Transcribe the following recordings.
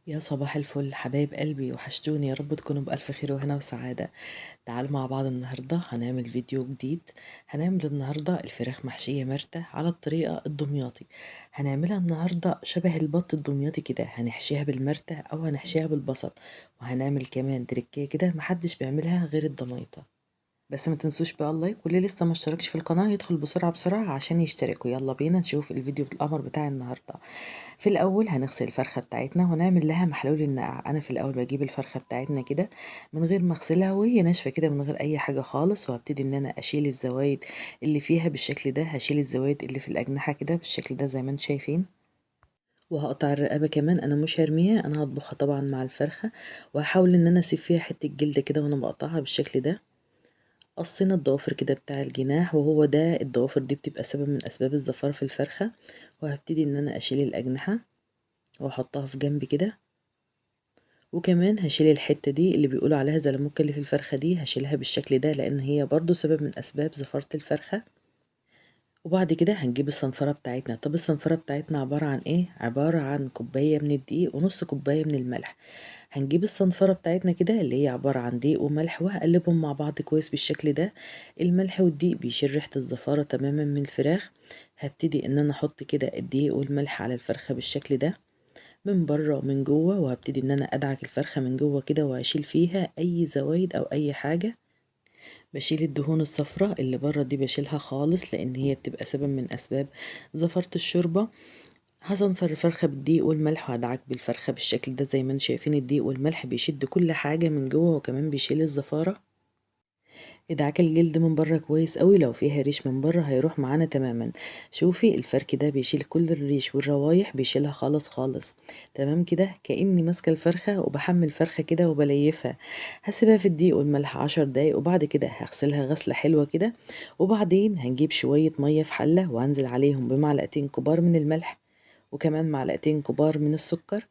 يا صباح الفل حبايب قلبي، وحشتوني. يا رب تكونوا بألف خير وهنا وسعادة. تعالوا مع بعض النهاردة هنعمل فيديو جديد. هنعمل النهاردة الفراخ محشية مرتة على الطريقة الدمياطي. هنعملها النهاردة شبه البط الدمياطي كده، هنحشيها بالمرتة أو هنحشيها بالبصل، وهنعمل كمان تركية كده محدش بيعملها غير الدميطة. بس ما تنسوش بقى ال like، واللي لسه ما اشتركش في القناة يدخل بسرعة بسرعة عشان يشترك. ويلا بينا نشوف الفيديو بالقمر بتاع النهاردة. في الأول هنغسل الفرخة بتاعتنا ونعمل لها محلول النقع. أنا في الأول بجيب الفرخة بتاعتنا كده من غير ما اغسلها وهي ناشفة كده من غير أي حاجة خالص، وهبتدي إن أنا أشيل الزوايد اللي فيها بالشكل ده. هشيل الزوايد اللي في الأجنحة كده بالشكل ده زي ما انتم شايفين، وهقطع الرقبة كمان. انا مش هرميها، انا هطبخها طبعا مع الفرخة، وهحاول ان انا اسيب فيها حتة جلد كده وانا بقطعها بالشكل ده. قصينا الضوافر كده بتاع الجناح، وهو ده الضوافر دي بتبقى سبب من اسباب الزفارة في الفرخة. وهبتدي ان انا اشيل الاجنحة واحطها في جنب كده، وكمان هشيل الحتة دي اللي بيقولوا عليها زلموكة اللي في الفرخة دي، هشيلها بالشكل ده لان هي برضو سبب من اسباب زفارة الفرخة. وبعد كده هنجيب الصنفرة بتاعتنا. طب الصنفرة بتاعتنا عبارة عن ايه؟ عبارة عن كوباية من الدقيق ونص كوباية من الملح. هنجيب الصنفرة بتاعتنا كده اللي هي عبارة عن دقيق وملح، وهقلبهم مع بعض كويس بالشكل ده. الملح والدقيق بيشيل ريحة الزفارة تماما من الفراخ. هبتدي ان انا احط كده الدقيق والملح على الفرخة بالشكل ده من بره ومن جوه، وهبتدي ان انا ادعك الفرخة من جوه كده واشيل فيها اي زوايد او اي حاجة. بشيل الدهون الصفراء اللي بره دي بشيلها خالص لان هي بتبقى سبب من اسباب زفرة الشوربة. هصنفر الفرخة بالدقيق والملح وهدعك بالفرخة بالشكل ده زي ما انتم شايفين. الدقيق والملح بيشد كل حاجة من جوه وكمان بيشيل الزفارة. ادعك الجلد من بره كويس قوي، لو فيها ريش من بره هيروح معانا تماما. شوفي الفرك ده بيشيل كل الريش والروايح، بيشيلها خالص خالص. تمام كده، كأني ماسكه الفرخه وبحمل فرخة كده وبليفها. هسيبها في الدقيق والملح 10 دقايق، وبعد كده هغسلها غسله حلوة كده. وبعدين هنجيب شوية مية في حله وهنزل عليهم بمعلقتين كبار من الملح، وكمان معلقتين كبار من السكر،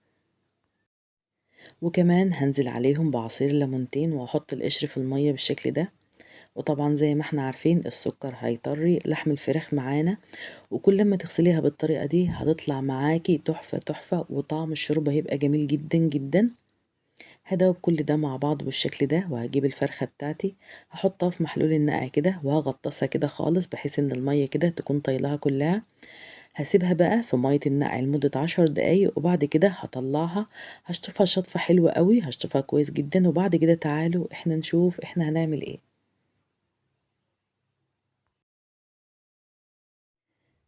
وكمان هنزل عليهم بعصير ليمونتين، واحط القشر في المية بالشكل ده. وطبعا زي ما احنا عارفين السكر هيطري لحم الفراخ معانا، وكل ما تغسليها بالطريقة دي هتطلع معاكي تحفة تحفة، وطعم الشوربة هيبقى جميل جدا جدا. هدوب كل ده مع بعض بالشكل ده، وهجيب الفرخة بتاعتي هحطها في محلول النقع كده، وهغطسها كده خالص بحيث ان المية كده تكون طايلها كلها. هسيبها بقى في مية النقع لمدة 10 دقايق، وبعد كده هطلعها هشطفها شطفة حلوة قوي، هشطفها كويس جدا. وبعد كده تعالوا احنا نشوف احنا هنعمل ايه.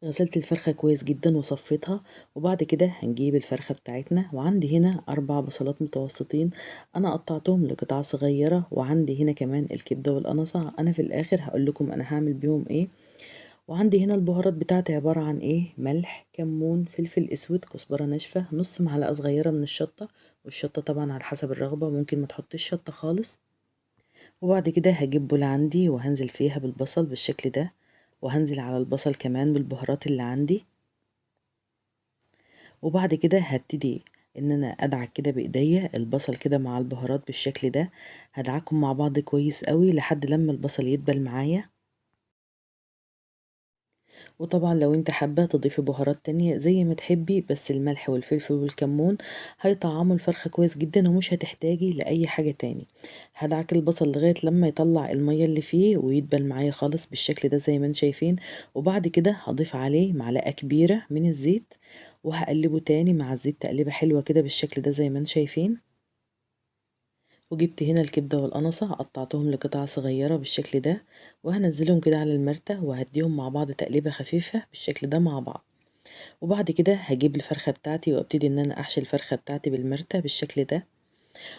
غسلت الفرخة كويس جدا وصفيتها، وبعد كده هنجيب الفرخة بتاعتنا. وعندي هنا 4 بصلات متوسطين انا قطعتهم لقطع صغيرة، وعندي هنا كمان الكبدة والقنصة، انا في الاخر هقول لكم انا هعمل بيهم ايه. وعندي هنا البهارات بتاعتي عبارة عن ايه؟ ملح، كمون، فلفل اسود، كزبرة ناشفة، نص معلقة صغيرة من الشطة، والشطة طبعا على حسب الرغبة، ممكن ما تحطيش شطة خالص. وبعد كده هجيب بولة عندي وهنزل فيها بالبصل بالشكل ده، وهنزل على البصل كمان بالبهارات اللي عندي. وبعد كده هبتدي ان انا ادعك كده بايديا البصل كده مع البهارات بالشكل ده. هدعكم مع بعض كويس قوي لحد لما البصل يدبل معايا. وطبعا لو انت حابة تضيفي بهارات تانية زي ما تحبي، بس الملح والفلفل والكمون هيطعموا الفرخة كويس جدا ومش هتحتاجي لأي حاجة تاني. هدعك البصل لغاية لما يطلع المية اللي فيه ويدبل معايا خالص بالشكل ده زي ما انتم شايفين. وبعد كده هضيف عليه معلقة كبيرة من الزيت، وهقلبه تاني مع الزيت تقليبة حلوة كده بالشكل ده زي ما انتم شايفين. وجبت هنا الكبدة والقنصة قطعتهم لقطع صغيرة بالشكل ده، وهنزلهم كده على المرتة وهديهم مع بعض تقليبة خفيفة بالشكل ده مع بعض. وبعد كده هجيب الفرخة بتاعتي وابتدي ان انا احشي الفرخة بتاعتي بالمرتة بالشكل ده.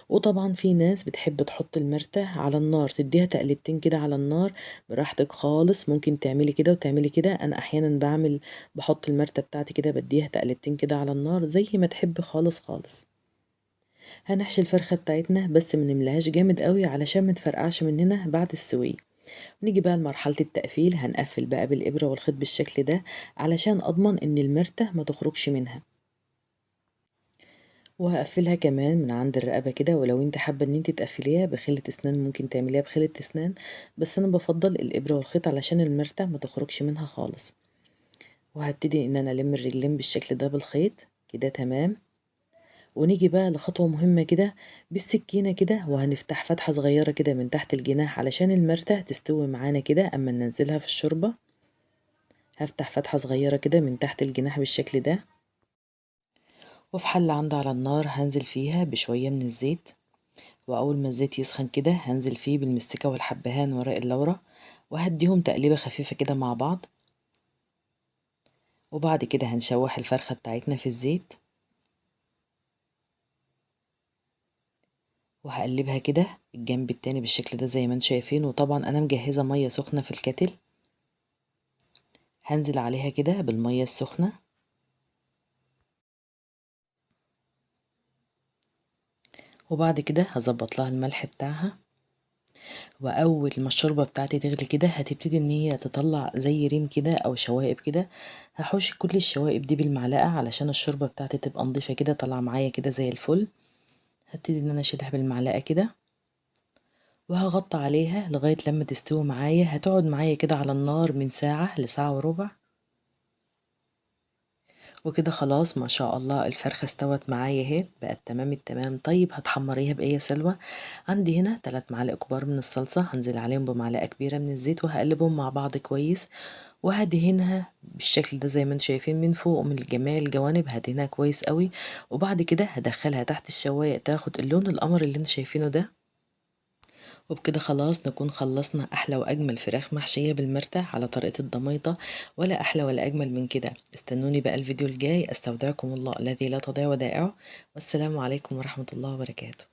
وطبعا في ناس بتحب تحط المرتة على النار، تديها تقلبتين كده على النار براحتك خالص، ممكن تعملي كده وتعملي كده. انا احيانا بحط المرتة بتاعتي كده بديها تقلبتين كده على النار زي ما تحب خالص خالص. هنحشي الفرخة بتاعتنا بس ما نملهاش جامد قوي علشان ما تفرقعش مننا بعد السوية. نيجي بقى لمرحلة التقفيل. هنقفل بقى بالإبرة والخيط بالشكل ده علشان أضمن إن المرتة ما تخرجش منها. وهقفلها كمان من عند الرقبة كده، ولو انت حابة ان انت تقفليها بخلة اسنان ممكن تعمليها بخلة اسنان، بس انا بفضل الإبرة والخيط علشان المرتة ما تخرجش منها خالص. وهبتدي ان انا الم الرجلين بالشكل ده بالخيط كده تمام. ونيجي بقى لخطوة مهمة كده، بالسكينة كده وهنفتح فتحة صغيرة كده من تحت الجناح علشان المرتة تستوي معانا كده اما ننزلها في الشوربة. هفتح فتحة صغيرة كده من تحت الجناح بالشكل ده. وفي حلة عندي على النار هنزل فيها بشوية من الزيت، واول ما الزيت يسخن كده هنزل فيه بالمستكة والحبهان ورق اللورة، وهديهم تقليبة خفيفة كده مع بعض. وبعد كده هنشوح الفرخة بتاعتنا في الزيت، وهقلبها كده الجنب التاني بالشكل ده زي ما انتم شايفين. وطبعا انا مجهزة مية سخنة في الكتل، هنزل عليها كده بالمية السخنة. وبعد كده هظبط لها الملح بتاعها. واول ما الشوربة بتاعتي تغلي كده هتبتدي ان هي تطلع زي ريم كده او شوائب كده، هحوش كل الشوائب دي بالمعلقه علشان الشوربة بتاعتي تبقى نظيفة كده، طالعه معايا كده زي الفل. هبتدي ان انا اشيلها بالمعلقه كده، وهغطي عليها لغاية لما تستوي معايا. هتقعد معايا كده على النار من ساعة لساعة وربع. وكده خلاص ما شاء الله الفرخه استوت معايا اهي، بقت تمام التمام. طيب هتحمريها بايه يا سلوى؟ عندي هنا 3 معالق كبار من الصلصه، هنزل عليهم بمعلقه كبيرة من الزيت وهقلبهم مع بعض كويس، وهدهنها بالشكل ده زي ما انتم شايفين من فوق ومن جميع الجوانب، هدهنها كويس قوي. وبعد كده هدخلها تحت الشوايه تاخد اللون القمر اللي انتم شايفينه ده. وبكده خلاص نكون خلصنا احلى واجمل فراخ محشيه بالمرتة على طريقه الدميطه، ولا احلى ولا اجمل من كده. استنوني بقى الفيديو الجاي. استودعكم الله الذي لا تضيع ودائعه، والسلام عليكم ورحمة الله وبركاته.